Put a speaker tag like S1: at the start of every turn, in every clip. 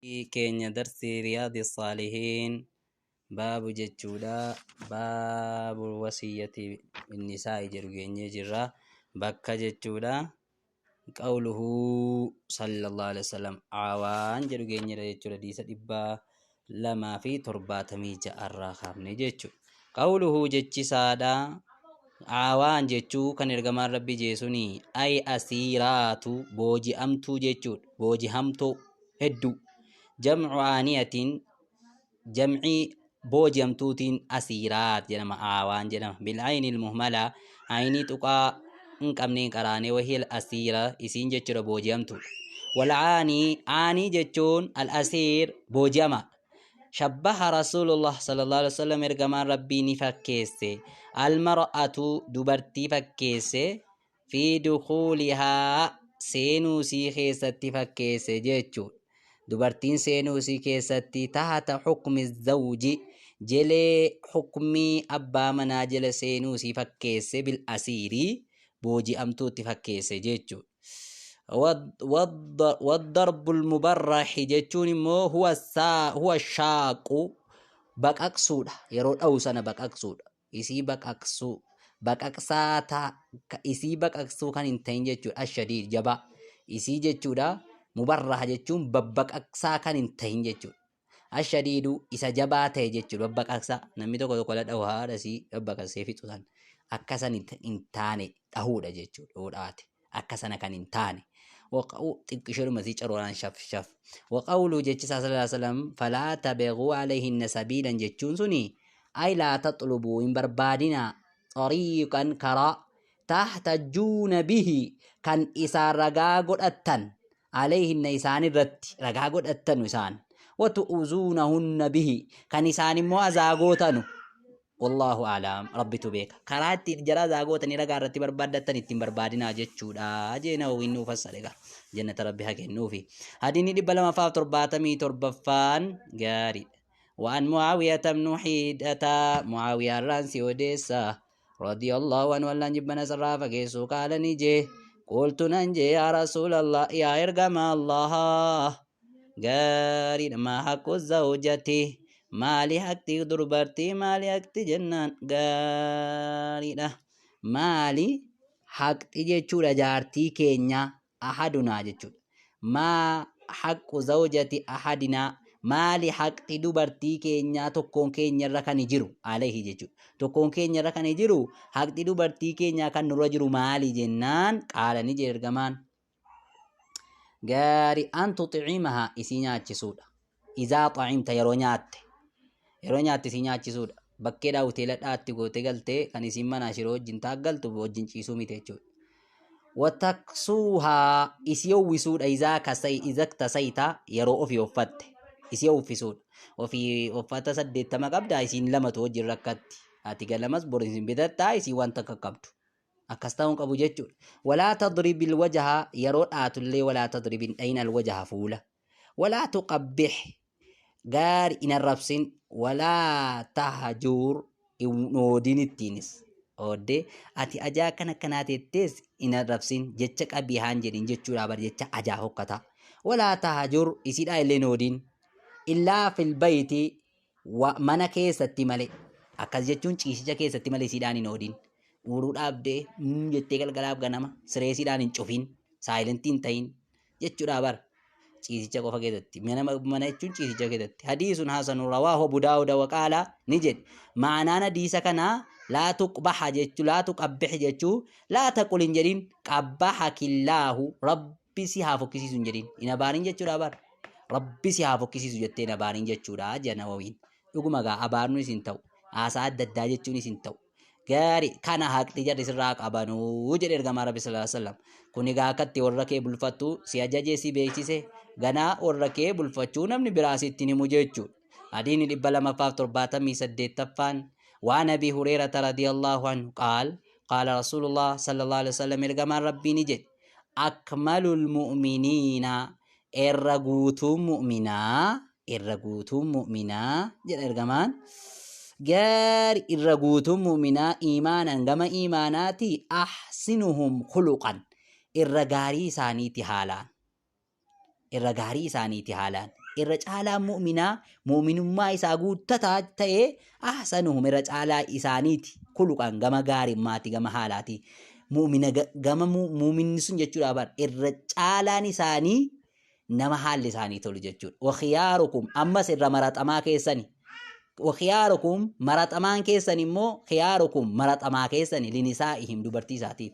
S1: Keenya darsii Riyaadi Saalihiin baabu jechuudha. Baabu wasiyyati nisaa'i jedhu geenyee jirra. Bakka jechuudha. Qawluhu sallallahu alaihi wasallam awaan jedhu geenyeedha jechuudha. Hadiisa 276 irraa kaafne jechuudha. Qawluhu jechisaadha. Aawaan jechuu kan ergamaan rabbi jeesuni ay asiiraatu booji'amtuu jechuudha. Booji'amtuu hedduu. Jamcu aaniyatiin jamcii booji'amtuutiin asiiraat jedhama aawaan jedhama. Bil'ayni muhmala aynii tuqaa hin qabneen qaraanee wahil asiira isiin jechuudha booji'amtuudha. Wal'aanii aanii jechuun al asiir booji'amaadha. Shabbaha Rasuulullah sallallahu alaihi wasallam ergamaan rabbii ni fakkeesse. Almar'atu dubartii fakkeesse fi dukuulihaa seenuu isii keessatti fakkeesse jechuudha. Dubartiin seenuu isii keessatti tahata hukmi zawji jelee hukmii abbaa manaa jala seenuu isii fakkeesse bil asiirii booji'amtuutti fakkeesse jechuudha. Waddarbu mubarrahi jechuun immoo huwa shaaqu baqaqsuudha. Yeroo dha'u sana baqaqsuudha. Isii baqaqsuu baqaqsaa isii baqaqsuu kan hin ta'in jechuudha. Ashadiid jabaa isii jechuudha. Mubarraha jechuun babbaqaqsaa kan hin ta'in jechuudha. Ashadiidu isa jabaa ta'e jechuudha. Babbaqaqsaa namni tokko tokko la dhahu haadha isii babbaqaqsee fixu san akka san hin taane dhahuudha jechuudha. Yoo dhaate akka sana kan hin taane. Xiqqishoodhuma isii carooraan shaf shaf. Waqawluu jechi isaa sallallahu alaihi wasallam falaa tabghuu alayhinna sabiilan jechuun suni ay laa taxlubuu hin barbaadinaa xariiqan karaa tahtajjuuna bihi kan isaan ragaa godhattan alayhinna isaan irratti ragaa godhattanu isaan watu'uzuunahunna bihi kan isaan immoo azaa gootanu. Wallaahu a'lam, Rabbitu beeka. Karaa ittiin jara azaa gootanii ragaa irratti barbaaddattan ittiin barbaadinaa jechuudha jee Nawawiin nuu fassare egaa. Jannata Rabbi haa kennuufi. Hadiinni 277ffaan gaariidha. Waan Mu'aawiyata ibnu Hiidhata Mu'aawiyaa irraan si odeessa. Radiyallahu anhu Allaan jibbana isarraa fageessu qaala ni jee. Qultu nan jee yaa Rasuulallah yaa ergama Allaha. Gaariidha maa haqqu zawjati maali haqti durbartii maali haqti jennaan gaariidha maali haqti jechuudha jaartii keenyaa ahadunaa jechuudha maa haqqu zawjati ahadinaa maali haqti dubartii keenyaa tokkoon keenyarra kan jiru alayhi jechuudha tokkoon keenyarra kan jiru haqti dubartii keenyaa kan nurra jiru maali jennaan qaala ni jedhe ergamaan Gaari an tuxcimaha isii nyaachisuudha. Izaa xacimta yeroo nyaatte. Yeroo nyaatte isii nyaachisuudha. Bakkeedhaa hoteela dhaatti gootee galtee kan isiin manaa shiroo wajjin taaggaltu wajjin ciisuu miti jechuudha. Wataksuuhaa isii uwwisuudha izaa kasai izaktasayta yeroo ofii uffatte isii uffisuudha. Ofii uffata 80 qabdaa isiin lamatu wajjin rakkatti. Ati galamas bor isin bitattaa isii wanta akka qabdu. Akkas ta'uu hin qabu jechuudha. Walaa tadribil wajaha yeroo dhaatullee walaa tadrib hin dhayin alwajaha fuula. Walaa tuqabbih gaari hin arrabsin walaa tahjuur hin oodin ittiinis. Ooddee ati ajaa akkana akkanaa teettees hin arrabsin jecha qabiihaan jedhin jechuudha bar jecha ajaa hokkataa. Walaa tahjuur isiidhaa illee hin oodin. Illaa fil bayti mana keessatti malee. Akkas jechuun ciisicha keessatti malee isiidhaan hin oodin. Uuruu dhaabdee jettee galgalaaf ganama siree isiidhaan hin cufin saayilentii hin ta'in jechuudha bara. Ciisicha qofa keessatti. Mana jechuun ciisicha keessatti. Hadiisun hasanu rawaahu Abu Daawuda waqaala ni jedhe. Ma'anaan hadiisa kanaa laa tuqbaha jechuu laa tuqabbih jechuu laa taqul hin jedhin qabbaha killaahu rabbi si haa fokkisiisu hin jedhin. Hin abaarin jechuudha bara. Rabbi si haa fokkisiisu jettee hin abaarin jechuudha jedha Nawawiin. Dhuguma gaa abaarnuunis hin ta'u. Haasaa adda addaa jechuunis hin ta'u. Gaari kana haqti jarri sirraa qabanuu jedhe ergamaa Rabbi sallallahu alaihi wasallam. Kun egaa akka itti warra kee bulfattu si ajajee si beeksise ganaa warra kee bulfachuu namni biraa sitti hin himu jechuudha. Hadiini 278ffaan waan Abii Hureerata radiyallahu anhu qaal qaala Rasuulullah sallallahu alaihi wasallam ergamaan Rabbii ni jedhe akmalul mu'miniina irra guutuun mu'minaa irra guutuun mu'minaa jedha ergamaan gaari irra guutuun mu'minaa iimaanan gama iimaanaati ahsinuhum khuluqan irra gaarii isaaniiti haalaan irra gaarii isaaniiti haalaan Irra caalaan mu'minaa mu'minummaa isaa guuttataa ta'e ahsanuhum irra caalaa isaaniiti. Khuluqan gama gaarimmaati gama haalaati. Mu'mina gama mu'minni sun jechuudha bar irra caalaan isaanii nama haalli isaanii tolu jechuudha. Wa khiyaarukum ammas irra maraxamaa keessani. Wa khiyaarukum maraxamaan keessan immoo khiyaarukum maraxamaa keessani linisaa'ihim dubartii isaatiif.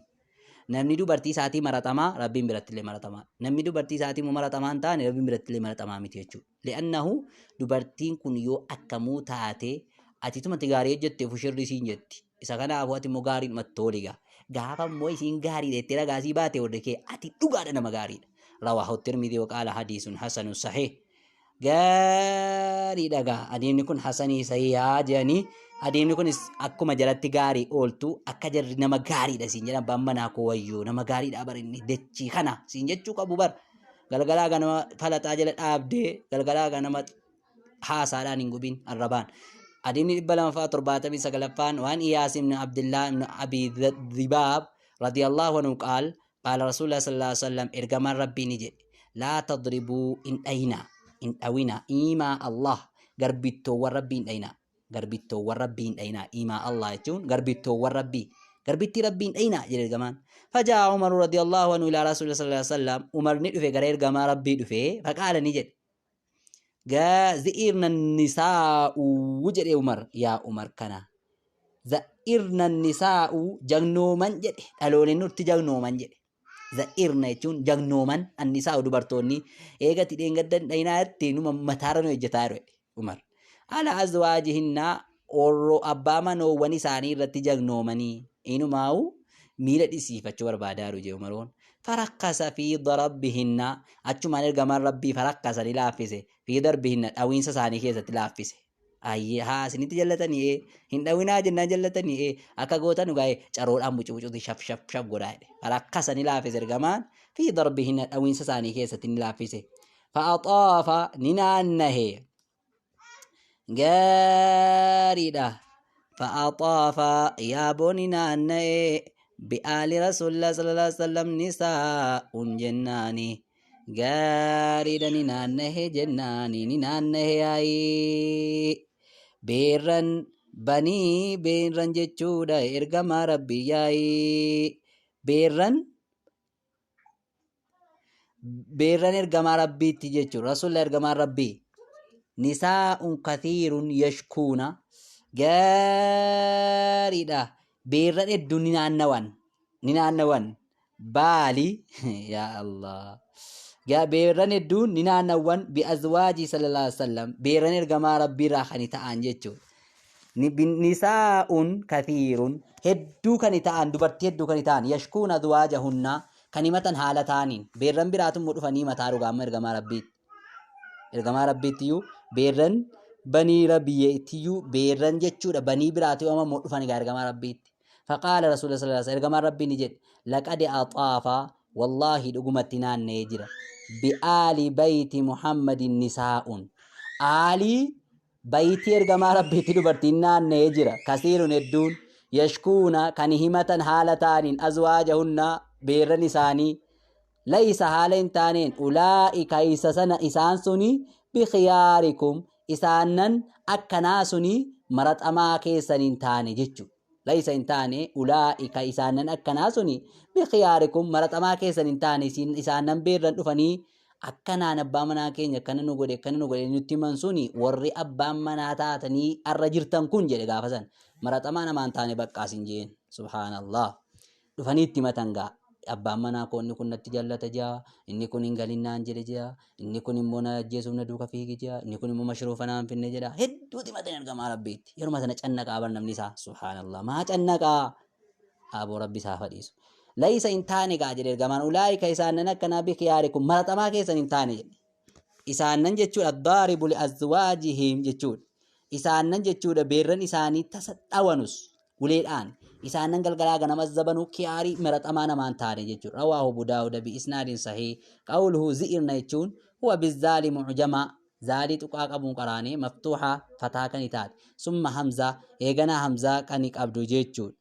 S1: Namni dubartii isaatii maraxamaa Rabbiin biratti illee maraxamaa. Namni dubartii isaatii immoo maraxamaa hin taane Rabbiin biratti illee maraxamaa miti jechuudha. Li'annahu dubartiin kun yoo akkamuu taate ati tumatti gaarii hojjette fushirri siin jetti. Isa kanaafuu ati immoo gaariidhumatti toli gaa. Gaafa immoo isiin gaariidha jettee ragaa sii baate warri kee ati dhugaadha nama gaariidha. Rawaahu Tirmidii waqaala hadiisun hasanun sahih. Gaariidha gaa adeemni kun hasanii sahihaa jedhanii adeemni kunis akkuma jalatti gaarii ooltu akka jarri nama gaariidha siin jedhan abbaan manaa koo wayyoo nama gaariidha bar inni dachii kana siin jechuu qabu bar galgalaa ganama falaxaa jala dhaabdee galgalaa ganama haasaadhaan hin gubin arrabaan. Hadiisni 279ffaan waan Iyaas ibn Abdillah ibn Abi Dhibaab radiyallahu anhu qaal qaala Rasuulullah sallallahu alaihi wasallam ergamaan Rabbii ni jedhe laa tadribuu hin dhayinaa hin dhawinaa iimaa Allah garbittoowwan Rabbii hin dhayinaa garbittoowwan Rabbii hin dhayinaa iimaa Allah jechuun garbittoowwan Rabbii garbittii Rabbii hin dhayinaa jedhe ergamaan. Fajaa Umaru radiyallahu anhu ilaa Rasuulillah sallallahu alaihi wasallam Umar ni dhufe gara ergamaa Rabbii dhufe faqaala ni jedhe Zi'irna nisaa'u jedhe Umar yaa Umar kana za'irna nisaa'u jagnooman jedhe dhalooleen nutti jagnooman jedhe za'irna jechuun jagnooman annisaa'u dubartoonni eegati dheengadda dhayinaa itti numa mataarra nu ejjataa jiru jedhe Umar ala azwaajihinnaa orro abbaa manoowwan isaanii irratti jagnoomanii inumaa'u miila dhisiifachuu barbaadaa jiru jedhe Umaroon Farakkasa fii darabbihinna achumaan ergamaan Rabbii farakkasa ni laaffise fii darbihinna dhawiinsa isaanii keessatti laaffise. Ayyee haa isinitti jallatanii ee hin dhawinaa jennaan jallatanii ee akka gootan dhugaa ee caroodhaan bucu bucuuti shaf shaf shaf godhaa jedhe. Farakkasa ni laaffise ergamaan fii darbihinna dhawiinsa isaanii keessatti ni laaffise. Fa'axaafa ni naannahe. Gaariidha. Fa'axaafa yaaboo ni naanna'e bi'aali rasuulillah sallallahu alaihi wasallam nisaa'un jennaani. Gaariidha ni naannahe jennaani ni naannahe yaa'ii. Beerran banii beerran jechuudha ergamaa rabbii yaa'ii. Beerran beerran ergamaa rabbiitti jechuudha. Rasuulli ergamaan rabbii. Nisaa'un kathiirun yashkuuna gaariidha. Beerran hedduun ni naannawan. Ni naannawan. Baali yaa Allah. Beerran hedduun ni naannawan bi azwaajii sallallahu alaihi wasallam. Beerran ergamaa rabbiirraa kan ta'an jechuudha. Nisaa'un kathiirun hedduu kan ta'an dubartii hedduu kan ta'an yashkuuna azwaajahunna kan himatan haala ta'aniin beerran biraatu immoo dhufanii himataa dhugaa amma ergamaa rabbiitti. Ergamaa rabbiitti iyyuu beerran banii rabbiitti iyyuu beerran jechuudha banii biraatu amma immoo dhufan egaa ergamaa rabbiitti. Faqaala rasuula sallallahu alaihi wasallam ergamaan rabbii ni jedhe laqad axaafa wallaahi dhugumatti naanna'ee jira bi'aali bayti muhammadin nisaa'un aalii Baytii ergamaa Rabbiitti dubartiin naanna'ee jira. Kasiirun hedduun yashkuuna kan himatan haala ta'aniin azwaajahunna beerran isaanii laysa haala hin taaneen ulaa'ika isa sana isaan suni bikhiyaarikum isaannan akkanaa suni maraxamaa keessan hin taane jechu. Laysa hin taane ulaa'ika isaannan akkanaa suni bikhiyaarikum maraxamaa keessan hin taane isaannan beerran dhufanii Akkanaan abbaa manaa keenya akkana nu godhe akkana nu godhe nutti himan suni warri abbaan manaa taatanii arra jirtan kun jedhe gaafa san maraxamaa namaan taane baqqaa sin jeen subhaanallah dhufanii itti himatan gaa abbaan manaa koo inni kun natti jallata jaa inni kun hin galin naan jedhe jaa inni kun immoo na ajjeesuuf na duuka fiigi jaa inni kun immoo mashruufa naan finne jedha hedduuti himatan ergamaa rabbiitti yeruma sana cannaqaa bar namni isaa subhaanallah maa cannaqaa Aboo rabbi isaa fadhiisu. Laysa hin taane gaa jedhe ergamaan ulaa'ika isaannan akkanaa bikiyaarikum maraxamaa keessan hin taane jedhe. Isaannan jechuudha addaaribu liazwaajihim jechuudha. Isaannan jechuudha beerran isaanii tasa dhawanus uleedhaan isaannan galgalaa ganama zabanuu kiyaarii maraxamaa namaan taane jechuudha. Rawaahu Abu Daawuda bi isnaadin sahih qawluhu zi'irna jechuun huwa bizzaali mu'jamaa Zaalii tuqaa qabuun qaraanee maftuuha fataa kani taate. Summa hamzaa eeganaa hamzaa kani qabdu jechuudha.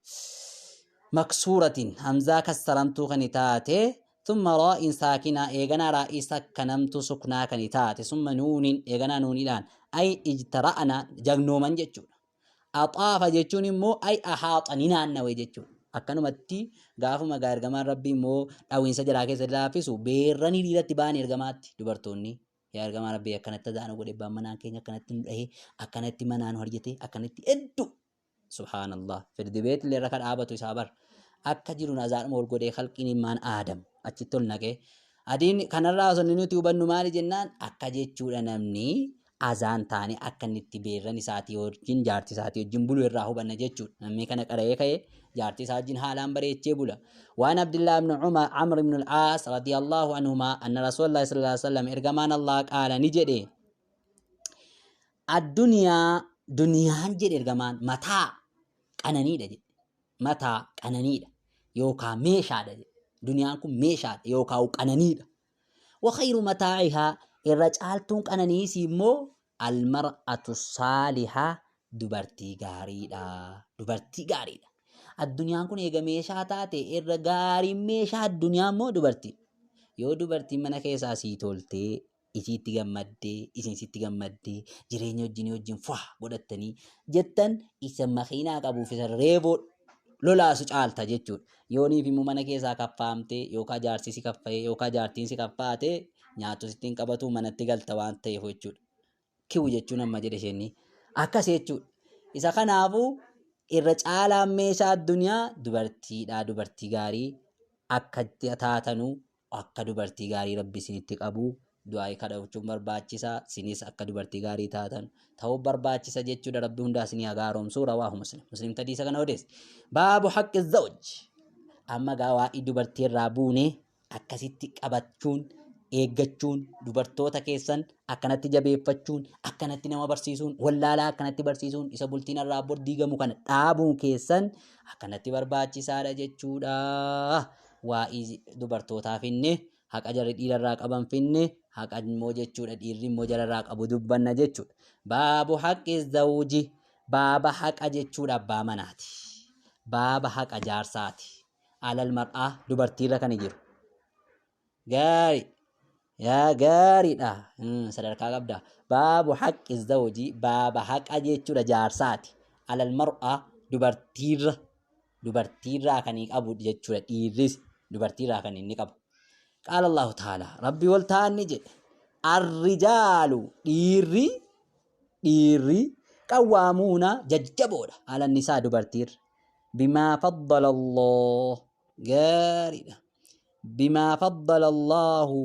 S1: Maksuuratin hamzaa kassaramtuu kani taate Thumma raa'in saakinaa eeganaa raa'ii sakkanamtuu suknaa kani taate summa nuunin eeganaa nuuniidhaan ay ijtara'ana jagnooman jechuudha. Axaafa jechuun immoo ay ahaaxa ni naannawe jechuudha. Akkanumatti gaafuma gaa ergamaan Rabbii immoo dhawiinsa jaraa keessa laaffisu beerran hiriiratti ba'an ergamaatti dubartoonni. Yaa ergamaa Rabbii akkanatti azaana godhe abbaan manaan keenya akkanatti nu dhahee akkanatti manaa nu harjatee akkanatti hedduu. Subhaanallah. Firdi beet illee irra ka dhaabatu isaa bar. Akka jiruun azaadhuma ol godhee khalqiin ilmaan Aadam achitti ol naqee. Adiin kanarraa osoo inni nuti hubannu maali jennaan akka jechuudha namni azaan taane akka inni itti beerran isaatii wajjin jaartii isaatii wajjin bulu irraa hubanna jechuudha. Namni kana qara'ee ka'ee jaartii isaa wajjin haalaan bareechee bula. Waan Abdullah ibn Umar Amr ibn al-Aas radiyallahu anhuma anna Rasulullah sallallahu alaihi wasallam ergamaan Allah qaala ni jedhe Adduniyaa duniyaan jedhe ergamaan mataa qananiidha jedhe. Mataa qananiidha yookaan meeshaadha jedhe. Duniyaan kun meeshaadha yookaan qananiidha. Wa khayru mataa'ihaa irra caaltuun qananiisii immoo almar'atu saalihaa dubartii gaariidha. Dubartii gaariidha. Addunyaan kun eega meeshaa taate irra gaariin meeshaa addunyaa immoo dubartii. Yoo dubartiin mana keessaa sii toltee isiitti gammaddee isin sitti gammaddee jireenya wajjin wajjin fua godhattanii jettan isa makiinaa qabuuf isa reeboo lolaasu caalta jechuudha. Yooniif immoo mana keessaa kaffaamtee yookaan jaarsi si kaffa'ee yookaan jaartiin si kaffaate nyaatu sitti hin qabatu manatti galta waan ta'eef jechuudha. Kiwu jechuun amma jedhe isheen akkas jechuudha. Isa kanaafuu irra caalaan meeshaa addunyaa dubartiidha dubartii gaarii akka taatanuu akka dubartii gaarii Rabbi isinitti qabu du'aa'ii kadhachuun barbaachisa. Isinis akka dubartii gaarii taatan ta'uu barbaachisa jechuudha. Rabbi hundaa isinii haa gaaromsu. Rawaahu Muslim. Muslim hadiisa kana odeesse. Baabu haqqi zawj. Amma gaa waa'ee dubartii irraa buune akkasitti qabachuun eeggachuun dubartoota keessan akkanatti jabeeffachuun akkanatti nama barsiisuun wallaalaa akkanatti barsiisuun isa bultiin irraa bor diigamu kana dhaabuun keessan akkanatti barbaachisaadha jechuudha. Waa'ii dubartootaa finne, haqa jarri dhiirarraa qaban finne, haqa immoo jechuudha dhiirri immoo jararraa qabu dubbanna jechuudha. Baabu haqqi zawji baaba haqa jechuudha abbaa manaati. Baaba haqa jaarsaati. Alal mar'aa dubartiirra kan jiru. Gaari. Yaa gaariidha. Sadarkaa qabda. Baabu haqqi zawji baaba haqa jechuudha jaarsaati. Alal mar'aa dubartiirra dubartiirraa kan qabu jechuudha dhiirris dubartiirraa kan inni qabu. Qaala Allahu ta'ala Rabbi wal ta'an ni jedhe. Arrijaalu dhiirri dhiirri qawwaamuuna jajjaboodha ala nisaa dubartiirra. Bimaa faddala Allah gaariidha. Bimaa faddala Allahu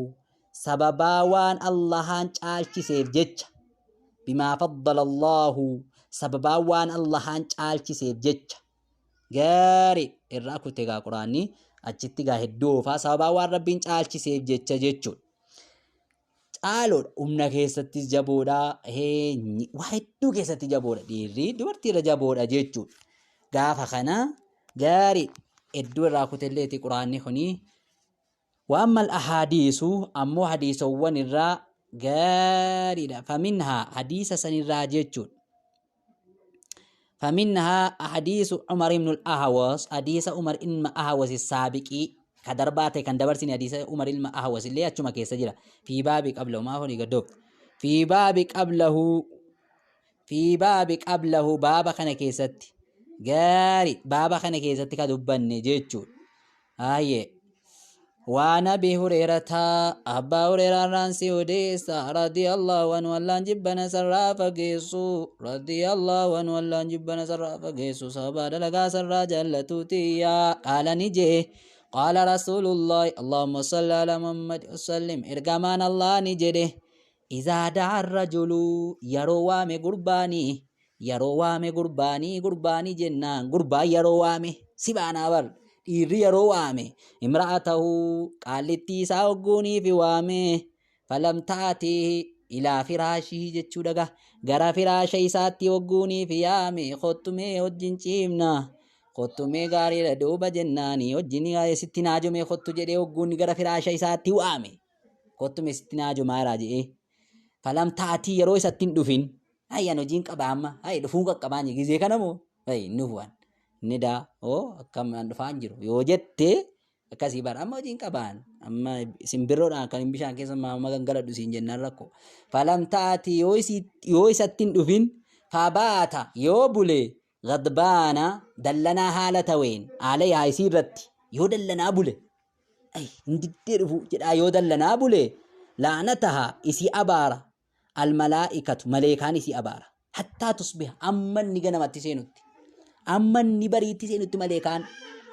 S1: sababaa waan Allahaan caalchiseef jecha bimaa faddala Allahu sababaa waan Allahaan caalchiseef jecha gaarii irraa kute gaa quraanni achitti gaa hedduu oofaa sababaa waan Rabbiin caalchiseef jecha jechuudha. Caaloodha humna keessattis jaboodha waa hedduu keessatti jaboodha dhiirri dubartiirra jaboodha jechuudha. Gaafa kana gaarii hedduu irraa kutelleeti quraanni kuni Wa ammal ahaadiisu ammoo hadiisowwan irraa gaariidha. Faminhaa hadiisa sanirraa jechuudha. Faminhaa hadiisu Umar ibn al-Ahwas hadiisa Umar ilma Ahwas saabiqii ka darbaa ta'e kan dabarsine hadiisa Umar ilma Ahwas illee achuma keessa jira. Fi baabi qablahu maa honi gaddoof. Fi baabi qablahu fi baabi qablahu baaba kana keessatti gaari baaba kana keessatti ka dubbanne jechuudha. Hayyee. Waan Abii Hureerataa Abbaa Hureeraarraan si odeessa radiyallahu anhu Allaan jibbana sarraa fageessu radiyallahu anhu Allaan jibbana sarraa fageessu sababaa dalagaa sarraa jaallatu tiyya qaala ni jee qaala rasuulullahi Allahumma salli ala Muhammad wasallim ergamaan Allah ni jedhe Izaa da'a rajulu yeroo waame gurbaanii yeroo waame gurbaanii gurbaanii jennaan gurbaan yeroo waame si baanaa bar dhiirri yeroo waame imra'atahu qaallittii isaa hogguuniifi waame falam ta'atihi ilaa firaashihi jechuu dhaga gara firaasha isaatti hogguuniifi yaame kottumee wajjin ciimna kottumee gaariidha duuba jennaani wajjin sitti naajomee kottu jedhee hogguunni gara firaasha isaatti waame kottu mee sitti naa jomaaraa jedhee falam taatii yeroo isatti hin dhufin hayi an hojiin qaba amma hayi dhufuun qaqqabaan jee gizee kana moo hayi hin dhufu an ni daa oo akkam an dhufaan jiru yoo jette Akkasii bara amma hojiin qabaan amma simbirroodhaan kan hin bishaan keessa maama gangaladhu siin jennaan rakko. Falam taati yoo yoo isatti hin dhufin fabaata yoo bule gadbaana dallanaa haala taween alayhaa isii irratti yoo dallanaa bule ay hin diddee dhufu jedhaa yoo dallanaa bule la'anataha isii abaara almalaa'ikatu maleekaan isii abaara hattaa tusbiha amma inni ganamatti seenutti amma inni bariitti seenutti maleekaan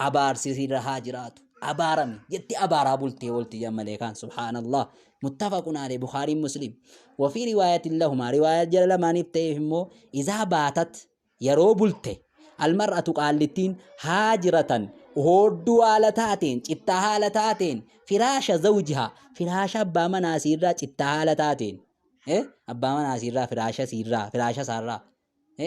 S1: abaarsi irra haa jiraatu abaarami jetti abaaraa bultee oolti jedhan maleekaan subhaanallah muttafaqun alayhi bukaariin muslim wafii riwaayatin lahumaa riwaayaa jala lamaaniif ta'eef immoo izaa baatat Yeroo bulte, almar'atu qaallittiin haajiratan hoodduu haala taateen, cittaa haala taateen, firaasha zawjihaa, firaasha abbaa manaa isiirraa cittaa haala taateen, abbaa manaa isiirraa firaasha isiirraa, firaasha isaarraa,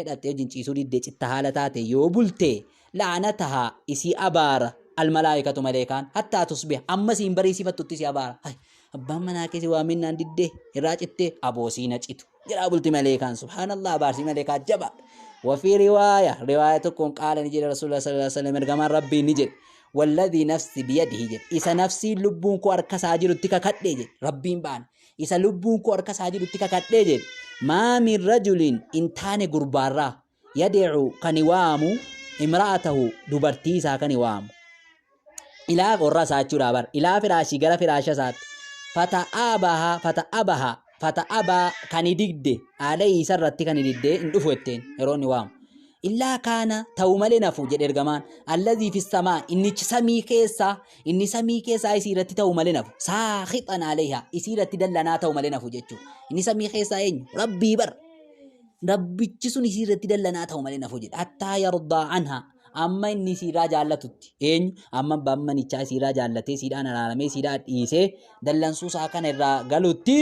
S1: dhattee wajjin ciisuu diddee cittaa haala taateen yoo bulte, la'anatahaa isii abaara almalaayikatu maleekaan hattaa tusbiha amma isiin bariisifattutti isii abaara. Ay, abbaan manaa keessa waa minnaan diddee irraa cittee aboo siina citu. Jedhaa bulti maleekaan subhaanallah abaarsii maleekaa jaba. Wafii riwaaya riwaaya tokkoon qaala ni jedhe rasuulullah sallallahu alaihi wasallam ergamaan rabbii ni jedhe walladhii nafsi biyadihi jedhe isa nafsiin lubbuun koo harka isaa jirutti kakadhe jedhe rabbiin baane isa lubbuun koo harka isaa jirutti kakadhe jedhe maa min rajulin hin taane gurbaarraa yad'u kan waamu imra'atahu dubartii isaa kan waamu ilaa warra isaa jechuudha bar ilaa firaashii gara firaasha isaatti fata'abaha fata'abaha fata'abaa kan digde alayhi isa irratti kan didde hin dhufu jetteen yeroo inni waamu illaa kaana ta'u malee nafu jedhe ergamaan allazii fi samaa innichi samii keessaa inni samii keessaa isii irratti ta'u malee nafu saakhixan alayha isii irratti dallanaa ta'u malee nafu jechuudha inni samii keessaa eenyu rabbii bar Rabbichi sun isii irratti dallanaa ta'u malee nafu jedhe. Hattaa yardaa anha amma inni isiirraa jaallatutti. Eenyu amma abbaan manichaa isiirraa jaallatee isiidhaan araaramee isiidhaan dhiisee dallansuu isaa kana irraa galutti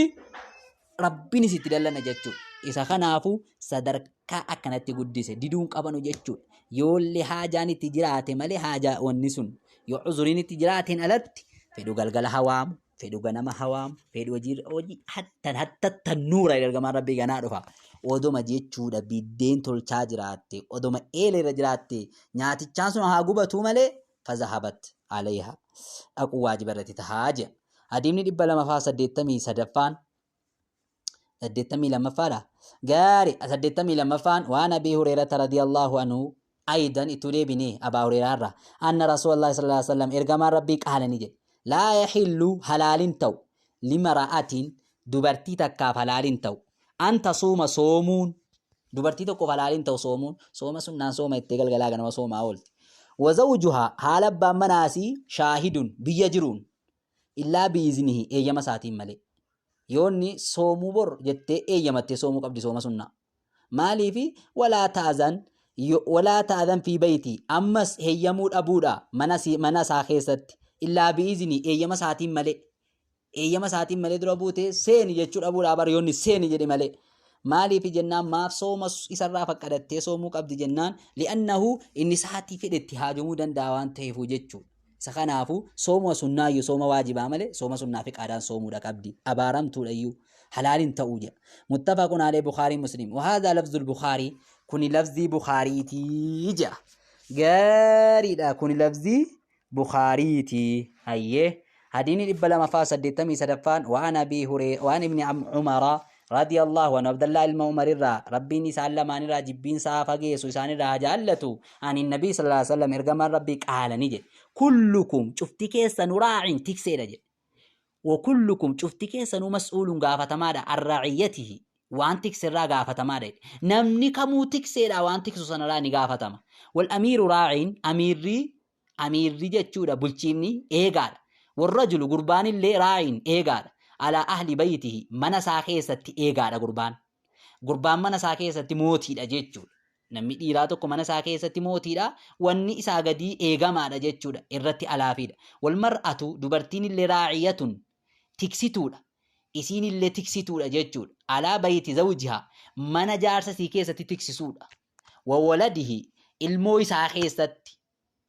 S1: rabbiin isitti dallana jechuudha. Isa kanaafu sadarkaa akkanatti guddise diduun qabanu jechuudha. Yoollee haajaan itti jiraate malee haajaa wanni sun yoo uzuriin itti jiraateen alatti fedhu galgala hawaamu fedhu ganama hawaamu fedhu hojii hojii hattan hattattan nuura ergamaan rabbii ganaa dhufa odoma jechuudha biddeen tolchaa jiraatte odoma eela irra jiraatte nyaatichaan sun haa gubatuu malee fazahabat alayha dhaquu waajiba irratti tahaa jedha hadiimni dhibba lamafaa saddeettamii sadaffaan 82ffaadha. Gaari 82ffaan waan Abii Hureerata radiyallahu anhu aydan ittuu deebinee Abaa Hureeraa irraa anna Rasuulallahi sallallahu alaihi wasallam ergamaan Rabbii qaala ni jedhe laa yaxillu halaalin ta'u limara'atin dubartii takkaaf halaalin ta'u an tasuuma soomuun dubartii tokkoof halaalin ta'u soomuun sooma sunnaan sooma jettee galgalaa ganama soomaa oolti wazawjuhaa haala abbaan manaasii shaahidun biyya jiruun illaa bi'iznihi eeyyama isaatiin malee. Yoo inni soomuu bor jettee eeyyamattee soomuu qabdi sooma sunnaa. Maaliifi walaa ta'azan walaa ta'azan fi bayti ammas heeyyamuu dhabuudha mana mana isaa keessatti illaa bi'izni eeyyama isaatiin malee. Eeyyama isaatiin malee dura buutee seeni jechuu dhabuudha bar yoo inni seeni jedhe malee. Maaliif jennaan maaf sooma isarraa faqqadattee soomuu qabdi jennaan li'annahu inni sa'aatii fedhetti haajomuu danda'a waan ta'eefu jechuudha. Isa kanaafu sooma sunnaayyu sooma waajibaa malee sooma sunnaa fi qaadaan soomuudha qabdi. Abaaramtuudhayyuu halaal hin ta'uu jedha. Muttafaqun alee Bukhaarii Muslim. Wahaadhaa lafzul Bukhaarii kuni lafzii Bukhaariitii jedha. Gaariidha kuni lafzii Bukhaariiti. Hayyee. Hadiini 283ffaan waan Abii Huree waan Ibni Umara radiyallahu anhu Abdallaa ilma Umar irraa Rabbiin isaan lamaan irraa jibbiinsa haa fageessu isaan irraa haa jaallatu ani nabii sallallahu alaihi wasallam ergamaan Rabbii qaala ni jedhe kullukum cufti keessanu raacin tikseedha jedhe wa kullukum cufti keessanuu mas'uulun gaafatamaadha an ra'iyyatihi waan tikserraa gaafatamaadha jedhe namni kamuu tikseedha waan tiksu sanarraa ni gaafatama wal amiiru raacin amiirri Amiirri jechuudha bulchiifni eegaadha. Warrajulu gurbaanillee raa'iin eegaadha. Alaa ahli baytihi mana isaa keessatti eegaadha gurbaan. Gurbaan mana isaa keessatti mootiidha jechuudha. Namni dhiiraa tokko mana isaa keessatti mootiidha. Wanni isaa gadii eegamaadha jechuudha. Irratti alaafiidha. Wal mar'atu dubartiin illee raa'iyatun tiksituudha. Isiin illee tiksituudha jechuudha. Alaa bayti zawjiha mana jaarsa isii keessatti tiksisuudha. Wa waladihi ilmoo isaa keessatti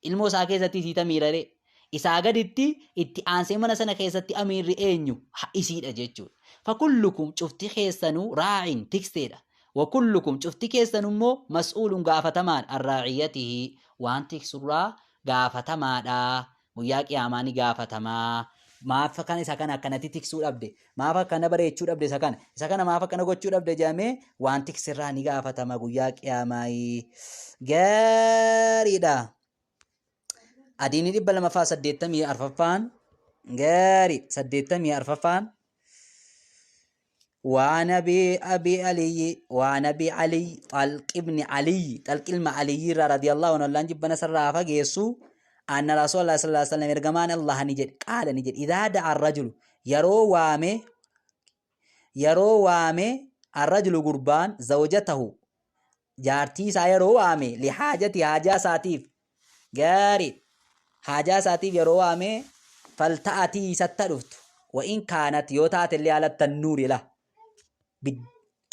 S1: ilmoo isaa keessatti isii tamiiraree isaa gaditti itti aansee mana sana keessatti amiirri eenyu isiidha jechuudha. Fakullukum cufti keessanuu raacin tikseedha. Wakullukum cufti keessanuu immoo mas'uulun gaafatamaadha an raaciyyatihi waan tiksurraa gaafatamaadha. Guyyaa qiyaamaa ni gaafatamaa. Maaf kana isa kana akkanatti tiksuu dhabde? Maaf akkana bareechuu dhabde isa kana? Isa kana maaf akkana gochuu dhabde jedhamee waan tiksirraa ni gaafatama guyyaa qiyaamaa. Gaariidha. Adiinii 284ffaan gaarii 84ffaan وعن أبي أبي علي وعن أبي علي طلق ابن علي طلق ilma علي رضي الله عنه الله جبنا سر فجيسو أن رسول الله صلى الله عليه وسلم إرجمان الله نجد قال نجد إذا دعا الرجل يرو وامي يرو وامي الرجل قربان زوجته jaartii isaa yeroo waame lihaajati haajaa isaatiif gaarii haajaa isaatiif yeroo waame falta'atii isatta dhuftu wa'in kaanat yoo taatellee ala tannuuri la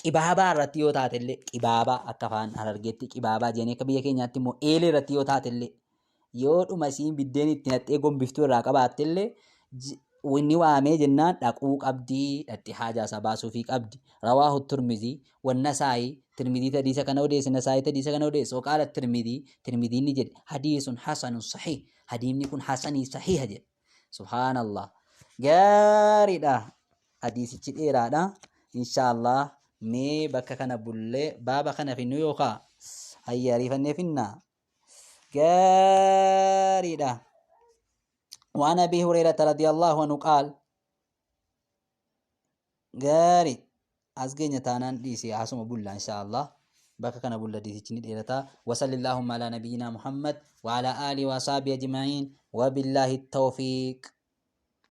S1: qibaabaa irratti yoo taatellee qibaabaa akka afaan harargeetti qibaabaa jedhanii akka biyya keenyaatti immoo eelee irratti yoo taatellee yoo dhuma isiin biddeen itti naqxee gombiftuu irraa qabaattellee inni waamee jennaan dhaquu qabdi dhaqxee haajaa isaa baasuufii qabdi. Rawaahu Tirmizii Wannasaa'i Tirmizii hadiisa kana odeesse Nasaa'i hadiisa kana odeesse waqaala Tirmizii Tirmiziin ni jedhe hadiisun hasanun sahiih hadiimni kun hasanii sahiiha jedhe. Subhaanallah. Gaariidha. Hadiisichi dheeraadha. Inshaallah mee bakka kana bullee baaba kana finnu yookaa hayya ariifannee finnaa. Gaariidha. وعن أبي هريرة رضي الله عنه قال gaarii as geenya taanaan dhiisi asuma bulla insha Allah bakka kana bulla hadiisichi ni dheerata وصل اللهم على نبينا محمد وعلى آله وصحبه أجمعين وبالله التوفيق.